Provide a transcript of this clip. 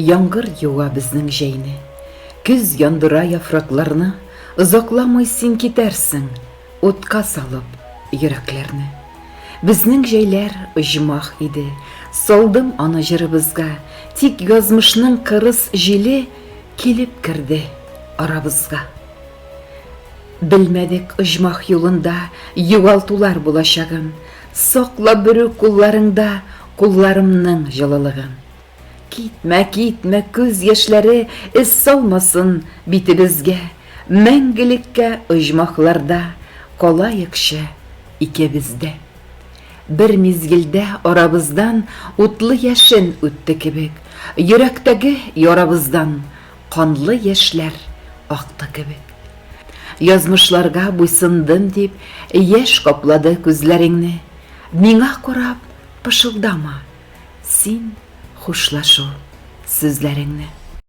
Яңгыр юа безнең җәйне. Көз яндыра яфракларны, Озакламый син китәрсең, Утка салып йөрәкләрне. Безнең җәйләр оҗмах иде, Салдым аны җырыбызга, Тик язмышның кырыс җиле Килеп керде арабызга. Белмәдек оҗмах юлында Югалтулар булачагын, Сакла берүк кулларыңда Кулларымның җылылыгын. Китмә, китмә, күз яшьләре Эз салмасын битебезгә, Мәңгелеккә оҗмахларда Калаекчы икебез дә. Бер мизгелдә арабыздан Утлы яшен үтте кебек, Йөрәктәге ярабыздан Канлы яшьләр акты кебек. Язмышларга буйсындым дип, Яшь каплады күзләреңне. Миңа карап пышылдама Син хушлашу сүзләреңне.